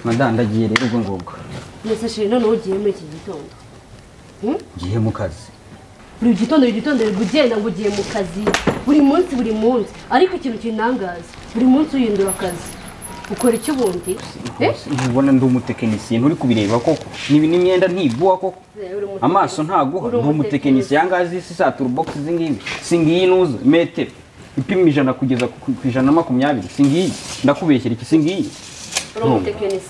Madame ndagiye rero ubwo ngubwo. Nese chérie none ugiye muri iki gitondo? Ngiye mu kazi. Buri gitondo ugenda ngo ugiye mu kazi. Buri munsi ariko ikintu kinangaza. Buri munsi uhindura akazi. Ukora iki ubundi? Ubona ndi umutekinisiye nturi kubireba koko. Nibi n'imyenda ntiguha koko. Amaso ntaguha ndi umutekinisiye yangazi isi sa toolbox zingibi. Singiyi nuza metero ipima 100 kugeza ku 120 singiyi ndakubeshyera iki singiyi.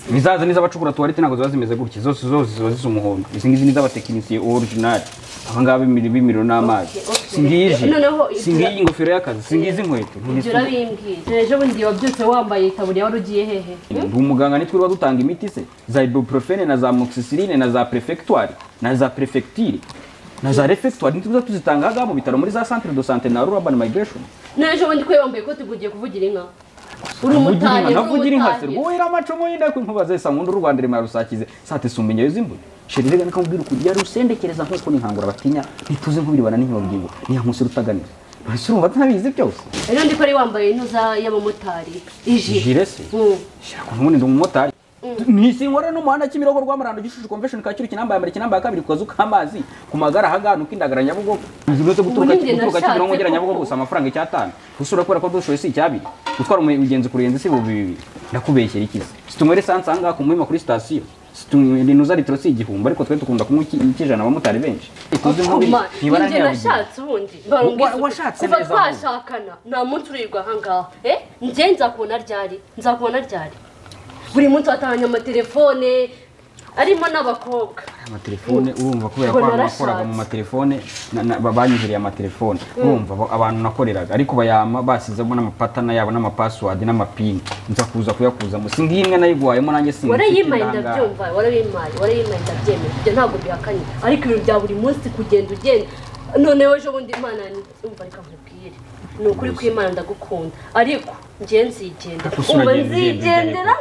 Bizaza niza abacukura toilette ntago ziba zimeze gutya zose ziba zisa umuhondo. Izi ngizi niza abatekinisiye original. Aba ngaba b'imiro n'amazi. Singiyi singiyi ingofero y'akazi singizi inkweto. Ibyo urabimbwira. Ejo bundi wabyutse wambaye itaburiya wari ugiye hehe? Ndi umuganga nitwe ruba dutanga imiti se za ibuprofene na za amoxicilline na za prefectoire na za prefecture na za refectoire nitwe tuzitanga aha mu bitaro muri za centre de santé na rural urban migration. N'ejo bundi ko wambaye ikoti ugiye kuvugira inka. Uri umutari navugira inka se rwohera amacumu y'inda ko nkubaze sa nkundu Rwanda rema rusakize sate sumenya yozimbuye chérie rega nakubwira ukuri yari usendekereza nkuko ninkangura batinya ntituze nkubiribana n'inkibabugingo niya nkusi rutaganira ese urumva ntabizi byose. Ejo ndi ko ari wambaye intuza y'abamotari ijire se shira ko ntubundi ndi umumotari nisi nkora no muhanda Kimironko rwa Gishushu convention Kacyiru kinamba ya mbere kinamba ya kabiri ku kazu k'amazi ku magara hagana ukindagara Nyabugogo uzi guturuka Kimironko ugera Nyabugogo gusa amafaranga 5 usura kubera ko dushoye si 2 gutwara umugenzi kurenza si 2000 ndakubeshyera ikize situnywere essence ahangaha ku Muhima kuri station situnywe litiro si 1000 ariko twe dukunda kunywa ikijana abamotari benshi tuzi nk'ubi nibara nashatse ubundi washatse neza twashakana nta munsi urirwa ahangaha njye nzakubona ryari buri munsi watahanye amatelefone arimo n'abakobwa. Amatelefone urumva kubera ko nakoraga mu matelefone banyuhiriye amatelefone urumva abantu nakoreraga ariko bayama basizemo n'amapatana yabo n'amapassword n'amapin nza kuza kuyakuzamo singiyi imwe nayiguhayemo nanjye sinzi. Warayimpaye ndabyumva warayimpaye ndabyemera ibyo ntabwo bihakanye ariko ibintu bya buri munsi kugenda ugenda noneho ejo bundi Imana umva reka nkubwire ni ukuri kw'Imana ndagukunda ariko njye nzigendera umva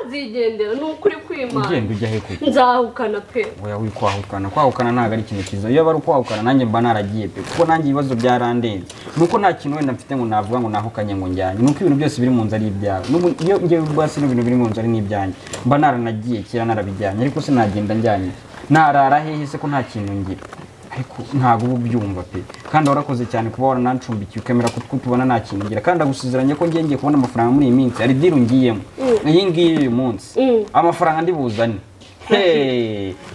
nzigendera ni ukuri kw'Imana ugenda ujya he koko nzahukana pe. Oya wikwahukana kwahukana ntabwo ari ikintu cyiza iyo bari ukwahukana nanjye mba naragiye pe kuko nanjye ibibazo byarandenze nuko nta kintu wenda mfite ngo navuga ngo nahukanye ngo njyanye nuko ibintu byose biri mu nzu ari ibyawe n'ubu iyo ngewe ubwasi n'ibintu biri mu nzu ari n'ibyanjye mba naranagiye kera narabijyanye ariko sinagenda njyanye narara hehe se ko nta kintu ngira ariko ntago ubu byumva pe kandi warakoze cyane kuba waranancumbikiye ukemera ko tubona nta kintu ngira kandi agusezeranye ko ngiye kubona amafaranga muri iyi minsi ari deal ngiyemo iyi ngiyi uyu munsi amafaranga ndi buzane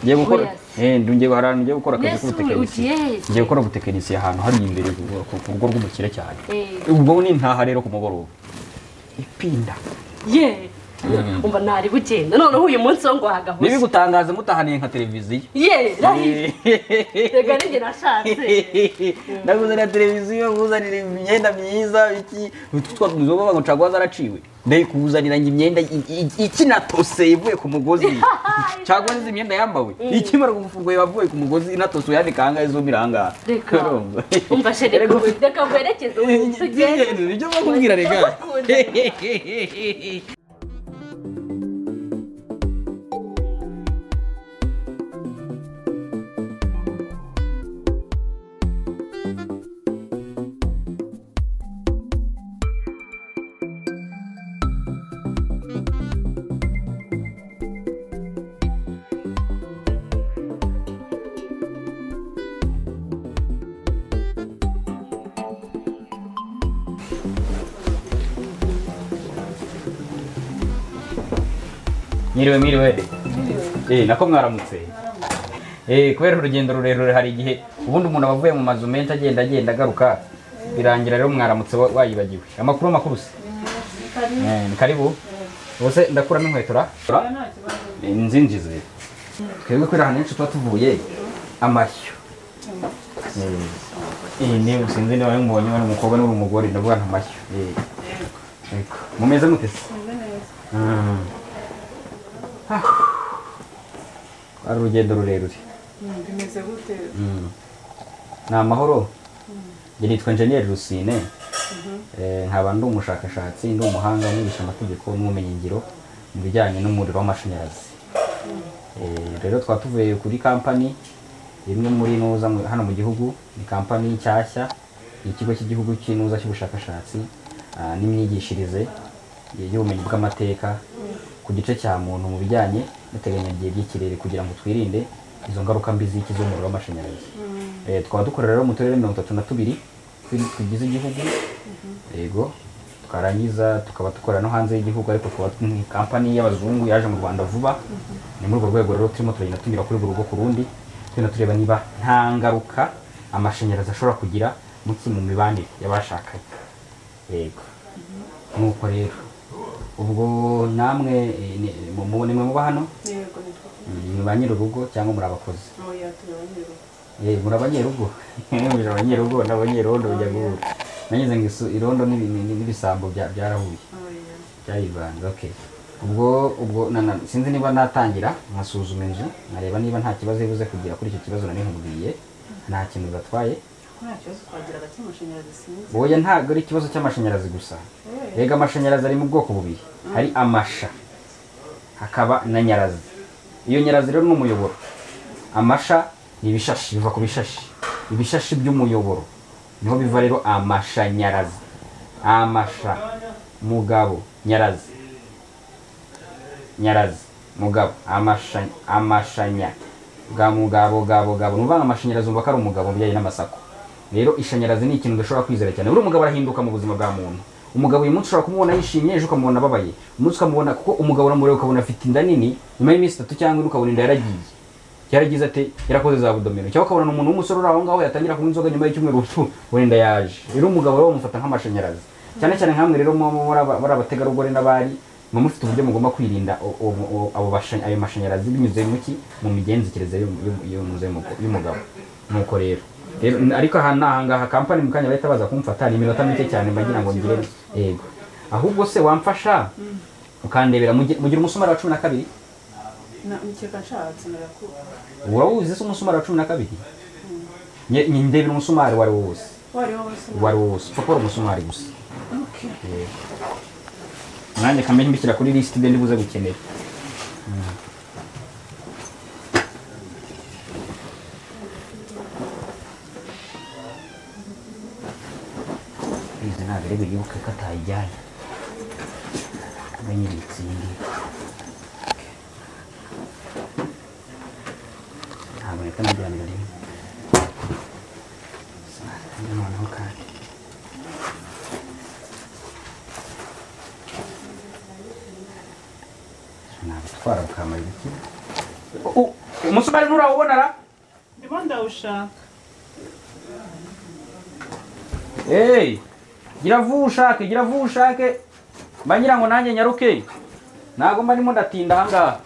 ngiye gukora ngiye harana ngiye gukora akazi k'ubutekinisiye ngiye gukora ubutekinisiye ahantu hari imbere ku rugo rw'umukire cyane ubwo ni ntaha rero ku mugoroba ipinda ye umva ntari bugenda noneho uyu munsi wo ngo hagahuze nibigutangaza mutahaniye nka televiziyo ye rega ninjye nashatse ndaguzanira televiziyo nguzanira imyenda myiza iki twa ngo caguwa zaraciwe ndayikuzanira imyenda ikinatose ivuye ku mugozi caguwa nizi imyenda yambawe ikimara gufungwa yavuye ku mugozi inatose yandika ahangaha izumira ahangaha umva chérie reka nkwerekeze tugende ibyo bakubwira rega. Mwiriwe. Nako mwaramutse. Kubera urugendo rurerure hari igihe ubundi umuntu aba avuye mu mazu menshi agenda agaruka birangira rero mwaramutse wayibagiwe. Amakuru se? Ni karibu. Ubuse ndakuramo inkweto ra? Nzinjize. Twebwe kubera ahantu henshi tuba tuvuye amashyo. Ni sinzi niba mubonye wari umukobwa n'uri umugore ndavuga nta mashyo. Mumeze mute se? Ari urugendo rurerure. Bimeze gute? Ni amahoro. Njye nitwa Engineer Rusine. Nkaba ndi umushakashatsi, ndi umuhanga mwigisha amategeko n'ubumenyingiro mu bijyanye n'umuriro w'amashanyarazi. Rero twaba tuvuye kuri kampani imwe muri nuza hano mu gihugu, ni kampani nshyashya, ni ikigo cy'igihugu cy'inuza cy'ubushakashatsi n'imyigishirize y'ubumenyi bw'amateka ku gice cya muntu mu bijyanye n'iteganyagihe ry'ikirere kugira ngo twirinde izo ngaruka mbi z'iki z'umuriro w'amashanyarazi. Twaba dukorera rero mu turere 32 tugize igihugu. Yego, twarangiza tukaba dukora no hanze y'igihugu, ariko tukaba ni kampani y'abazungu yaje mu Rwanda vuba. Ni muri urwo rwego rero turimo turagenda tunyura kuri buri rugo ku rundi, tugenda tureba niba nta ngaruka amashanyarazi ashobora kugira mu mibanire y'abashakanye. Yego, nuko rero ubwo namwe nimwe muba hano? Yego, nitwa. Ni ba nyir'urugo cyangwa muri abakozi? Oya, turi abanyerugo. Muri abanyerugo? Muri abanyerugo n'abanyerondo bijya guhura. Nanyuze ngo irondo n'ibisambo byarahuye. Byayivanze, okay. Ubwo sinzi niba natangira nkasuzuma inzu nkareba niba nta kibazo ibuze kugira kuri icyo kibazo nari nkubwiye. Nta kintu bibatwaye? Nta kibazo twagiraga cy'amashanyarazi sinzi. Oya, ntabwo ari ikibazo cy'amashanyarazi gusa. Rega amashanyarazi ari mu bwoko bubiri. Hari amasha hakaba na nyarazi. Iyo nyarazi rero ni umuyoboro. Amasha ni ibishashi, biva ku bishashi. Ibishashi by'umuyoboro niho biva rero amashanyarazi. Amasha mugabo nyarazi. Nyarazi mugabo amashanya bwa mugabo gabo gabo. Numva amashanyarazi umva ko ari umugabo bijyanye n'amasako. Rero ishanyarazi ni ikintu udashobora kwizera cyane. Buri umugabo arahinduka mu buzima bwa muntu. Umugabo uyu munsi ushobora kumubona yishimye, ejo ukamubona ababaye. Umunsi ukamubona kuko umugabo uramureba ukabona afite inda nini, nyuma y'iminsi 3 cyangwa 4 ukabona inda yaragiye. Yaragize ate? Yarakoze za budomero. Cyangwa ukabona umuntu w'umusore uri aho ngaho yatangira kunywa inzoga nyuma y'icyumweru ubona inda yaje. Rero umugabo rero bamufata nk'amashanyarazi. Cyane cyane nkamwe rero muri abategarugori n'abari mufite uburyo mugomba kwirinda ayo mashanyarazi binyuze mu migenzereze y'umugabo. Nuko rero ariko aha nahangaha kampani mukanya bahita baza kumfata ni iminota mike cyane mbagira ngo ngire. Yego, ahubwo se wamfasha ukandebera mugira umusumari wa 12? Na mukeka nshatse narakubona. Urawuzi se umusumari wa 12? Ndebera umusumari wari wose. Wari wose. Wari wose. Upfa kuba umusumari gusa. Okay. Yego. Nanjye kambe mbishyira kuri list ibyo ndibuze gukenera. Izi ntabwo ari buyibuke ko atayijyana. Nyibitse iyi ngiyi. Ntabwo nahita mujyanira rimwe. Noneho kandi nabitwara bukamara ibiki. Umusumari nturawubona ra? Ndimo ndawushaka. Hey! Gira vuba ushake, gira vuba ushake. Mba ngira ngo nanjye nyaruke. Ntabwo mba ndimo ndatinda aha ngaha.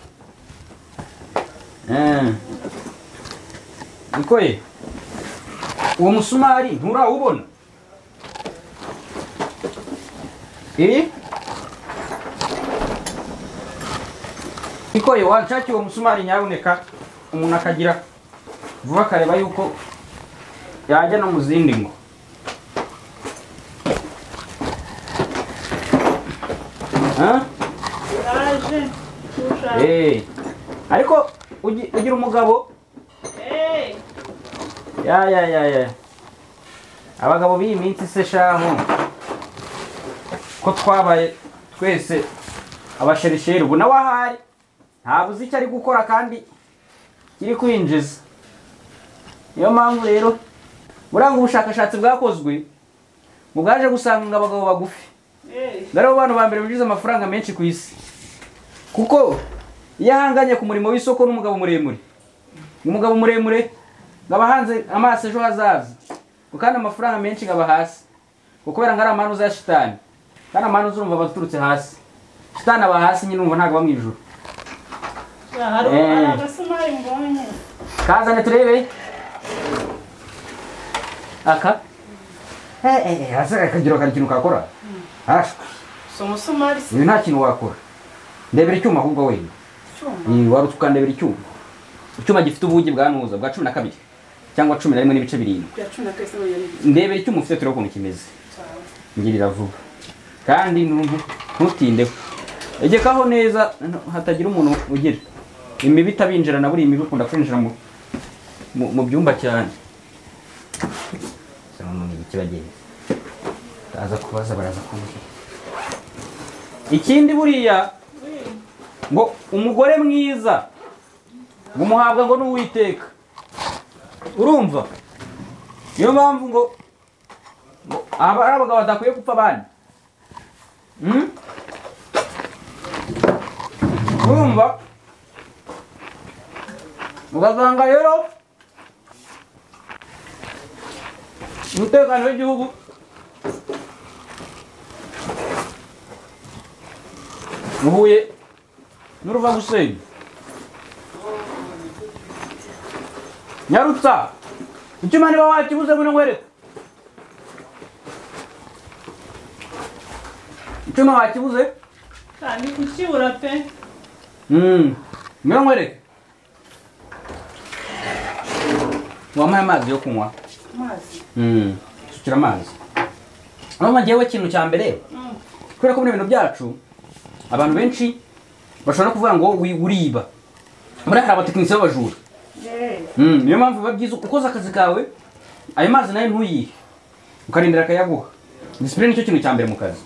Nikoye, uwo musumari nturawubona? Nikoye, wanshakiye uwo musumari nyabuneka, umuntu akagira vuba akareba yuko yajya no mu zindi ngo. Ariko ugira umugabo? Ya. Abagabo b'iyi minsi se shahu ko twabaye twese abasherisheri, ubu nawe ahari ntabuze icyo ari gukora kandi kiri kwinjiza. Niyo mpamvu rero buranga ubushakashatsi bwakozwe mu bwaje gusanga abagabo bagufi ari bo bantu ba mbere binjiza amafaranga menshi ku isi, kuko iyo ahanganye ku murimo w'isoko n'umugabo muremure, umugabo muremure ngaba hanze amaso ejo hazaza, kandi amafaranga menshi ngaba hasi, kubera ngo ari amanuza ya shitani, kandi amanuza urumva baturutse hasi, shitani aba hasi nyine urumva ntabwo aba mu ijuru. Hari agasumari mbonye. Kazane turebe. Aka? Hasi akagira ikintu kakora. Hashwe. Si umusumari se? Ibi nta kintu wakora. Ndebera icyuma ahubwo wenda. Icyuma? Wari ukandebera icyuma. Icyuma gifite ubugi bwa nuza bwa 12 cyangwa 11.7. Ndebera icyuma ufite turebe ukuntu kimeze. Ngirira vuba. Kandi ntutindeho. Egekaho neza hatagira umuntu ugira. Imibi itabinjira na buri imibi ikunda kwinjira mu byumba cyane. Aza kubaza baraza kumbwira. Ikindi buriya ngo umugore mwiza ngo umuhabwa ngo n'Uwiteka. Urumva? Niyo mpamvu ngo abagabo badakwiye gupfa abandi. Urumva? Ugasanga rero umutekano w'igihugu uhuye n'uruva gusenya. Nyarutsa icyuma niba wakibuze ngwino nkwereke. Icyuma wakibuze? Kandi kukibura pe. Ngwino nkwereke. Wampaye amazi yo kunywa? Amazi. Sukira amazi. Urumva njyewe ikintu cya mbere kubera ko muri ibintu byacu abantu benshi bashobora kuvuga ngo uriba. Muri hari abatekinisiye b'abajura. Niyo mpamvu biba byiza ukoze akazi kawe, ayo mazi nayo ntuyihe, ukarindira akayaguha. Disipurine nicyo kintu cya mbere mu kazi.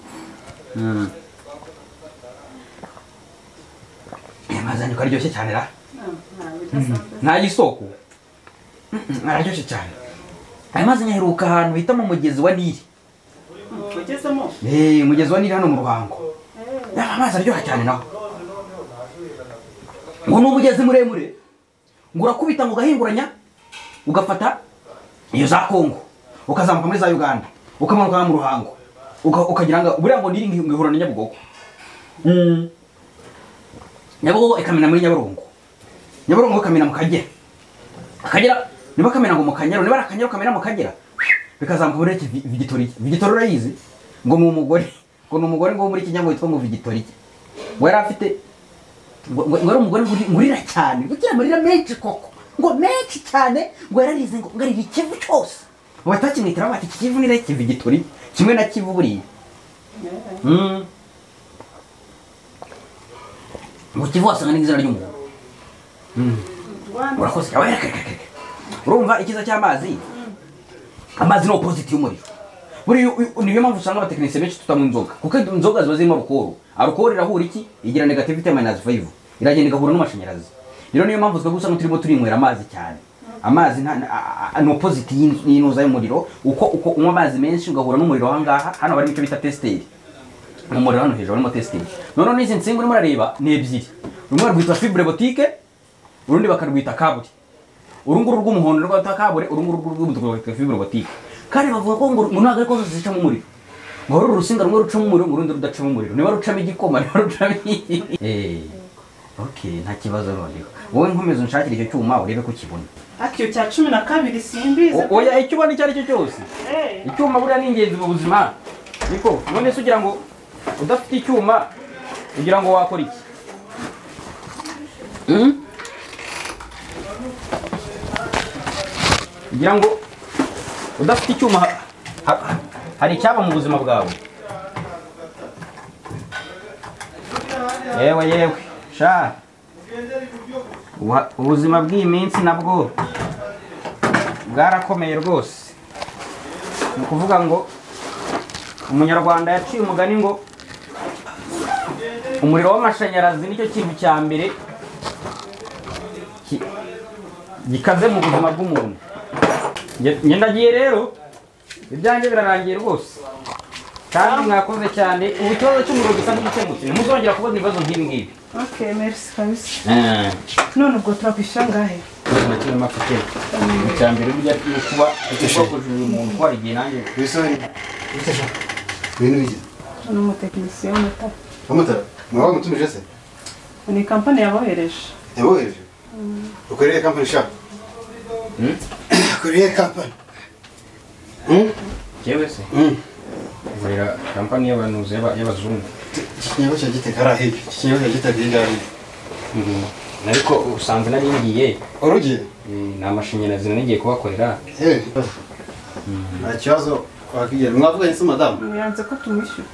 Aya mazi yanyu araryoshye cyane ra. Nta y'isoko. Araryoshye cyane. Aya mazi nyaheruka ahantu bita mu mugezi wa Nili. Ugezemo? Umugezi wa Nili hano mu Ruhango. Amazi araryoha cyane naho. Ngo ni umugezi muremure. Ngo urakubita ngo ugahinguranya ugafata iyo za Kongo ukazamuka muri za Uganda ukamanuka mu Ruhango ukagira ngo buriya ngo Nili ngihura na Nyabugogo. Nyabugogo ikamena muri Nyabarongo. Nyabarongo ikamena mu Kagera. Akagera niba kamena ngo mu Kanyaru niba Akanyaru kamena mu Kagera bikazamuka muri Vigitoriya. Vigitoriya urayizi? Ngo ni umugore ngo ni umugore ngo muri Kenya ngo witwa ngo Vigitoriya. Ngo yari afite ngo ari umugore ngurira cyane kugira amarira menshi koko ngo menshi cyane ngo yararize ngo ngarira ikivu cyose ngo batakimwitira bati iki kivu ni iki Vigitoriya kimwe na Kivu buriya. Ngo Kivu wasanga n'izina ry'umuntu. Urakoze. Urumva ikiza cy'amazi? Amazi ni opposite y'umuriro. Buri niyo mpamvu usanga abatekinisiye benshi tutanywa inzoga kuko inzoga ziba zirimo alcohol. Alcohol irahura iki? Igira negativity -5. Iragenda igahura n'amashanyarazi. Rero niyo mpamvu twebwe usanga turimo turinywera amazi cyane. Amazi ni opposite y'intuza y'umuriro. Uko unywa amazi menshi ugahura n'umuriro aha ngaha, hano bari icyo bita tester. Mu muriro hano hejuru harimo tester. Noneho n'izi nsinga urimo urareba ni ebyiri. Rumwe rwitwa fibre boutique, urundi bakarwita kaburi. Urunguru rw'umuhondo rwitwa kaburi, urunguru rw'umutuku rwitwa fibre boutique. Kandi bavuga ko ngo ntabwo ariko zose zicamo umuriro. Ngo hari urusinga rumwe rucamo umuriro, urundi rudacamo umuriro. Niba rucamo igikoma, niba rucamo Okay, nta kibazo noneho. Wowe nkomeza unshakire icyo cyuma urebe ko ukibona. Ariko icyo cya 12 simbizi. Oya icyo ubona icyo ari cyo cyose. Icyuma buriya ni ingenzi mu buzima. Niko, none se ugira ngo udafite icyuma ugira ngo wakora iki? Ugira ngo udafite icyuma hari icyaba mu buzima bwawe. Yewe yewe sha ubuzima bw'iyi minsi nabwo bwarakomeye rwose. Ni ukuvuga ngo umunyarwanda yaciye umugani ngo umuriro w'amashanyarazi nicyo kintu cya mbere gikaze mu buzima bw'umuntu. Njye ndagiye rero ibyanjye birarangiye rwose. Kandi mwakoze cyane. Ubu ikibazo cy'umuriro gisa nk'igikemutse, ntimuzongera kubona ibibazo nk'ibi ngibi. Okay, merci kabisa. None ubwo turakwishyura angahe? Icya mbere burya ni ukuba kujurira umuntu ko hari igihe nanjye ni umutekinisiye w'amatara. W'amatara? Mwaba wamutumije se? Ni kampani yabohereje. Yabohereje? Ukoreye kampani sha? Ukoreye kampani? Jewe se? Nkorera kampani y'abanuzi y'abazungu. Ikinyobwa cya Gitega hariya hirya. Ikinyobwa cya Gitega hirya hariya. Ariko usanzwe nari ngiye. Urugiye? Ni amashanyarazi nari ngiye kubakorera. Nta kibazo wakigera. Mwavuganye se madamu? Yanze ko tumwishyura.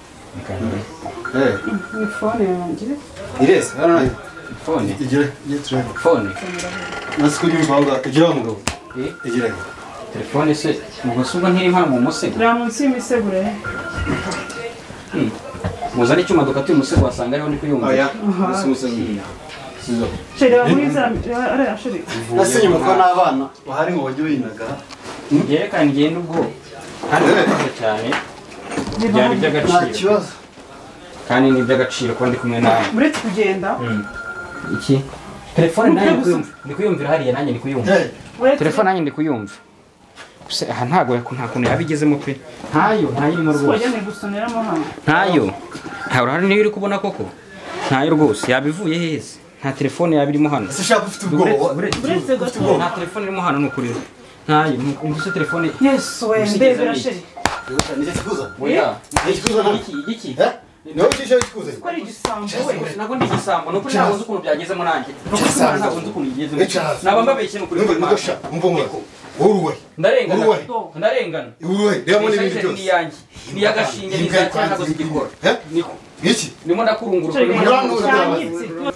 Ni phone yanjye. Irese, hano nayo. Phone. Igire, igire turebe. Phone. Nasi kunyumva aho ngaho. Igire aho mugabo. Igire. Telefone se ubwo se ubwo ntiri hano mu musego. Reba munsi y'imisego urebe. Muzane icyuma dukate uyu musego wasanga ariho ndi kuyumva. Oya, munsi y'umusego. Sizo. Sheri reba muri za ariya sheri. Nasi nyuma ko n'abana bahari ngo bajye binaga. Yerekana ngende ubwo. Kandi urakoze cyane. Byari iby'agaciro. Nta kibazo. Kandi ni iby'agaciro kuba ndi kumwe nawe. Uretse kugenda. Iki? Telefone nanjye ndi kuyumva. Ndi kuyumvira hariya nanjye ndi kuyumva. Telefone nanjye ndi kuyumva. Gusa aha ntago nta kuntu yabigezemo pe. Ntayo, ntayo irimo rwose. Wajya gusoneramo hano. Ntayo. Nta uruhare niyo uri kubona koko. Ntayo rwose. Yabivuye heze. Nta telefone yabirimo hano. Ese ushaka ufite ubwoba. Uretse gato. Nta telefone irimo hano nukuri. Ntayo, umvise telefone. Yesu we, ndebera sheri. Nicyo kikuza? Oya. Nicyo kikuza nta? Iki, iki. Niwe kisho kikuza. Ko ari igisambo we. Ntabwo ndi igisambo, nukuri ntabwo nzi ukuntu byagezemo nanjye. Nukuri ntabwo nzi ukuntu bigezemo. Naba mbabeshye nukuri. Umva umva. Uruwe. Ndarengana. Ndarengana. Uruwe. Reba muri ibintu byose. Ni yanjye. Ni agashinge ni za ntabwo zigikora. Niko. Iki? Ndimo ndakurunguruka.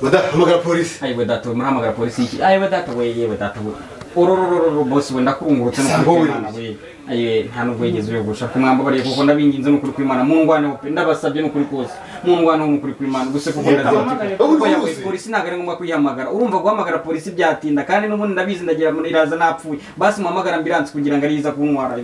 Mada, hamagara polisi. Ayiwe data, murahamagara polisi iki? Ayiwe data we, yewe data we. Ororororo boss we ndakurungurutse no kwimana we. Ayiwe nta nubwo yigeze uyogosha kumwambabariye kuko ndabinginze n'ukuri kwimana mungwaneho pe ndabasabye n'ukuri kose. Mungwaneho n'ukuri kwimana gusa kuko ndazi. Kuko yawe polisi ntabwo ari ngombwa kuyihamagara. Urumva guhamagara polisi byatinda kandi n'ubundi ndabizi ndagira muri iraza napfuye. Basi muhamagara ambulance kugira ngo ariza kuntwara.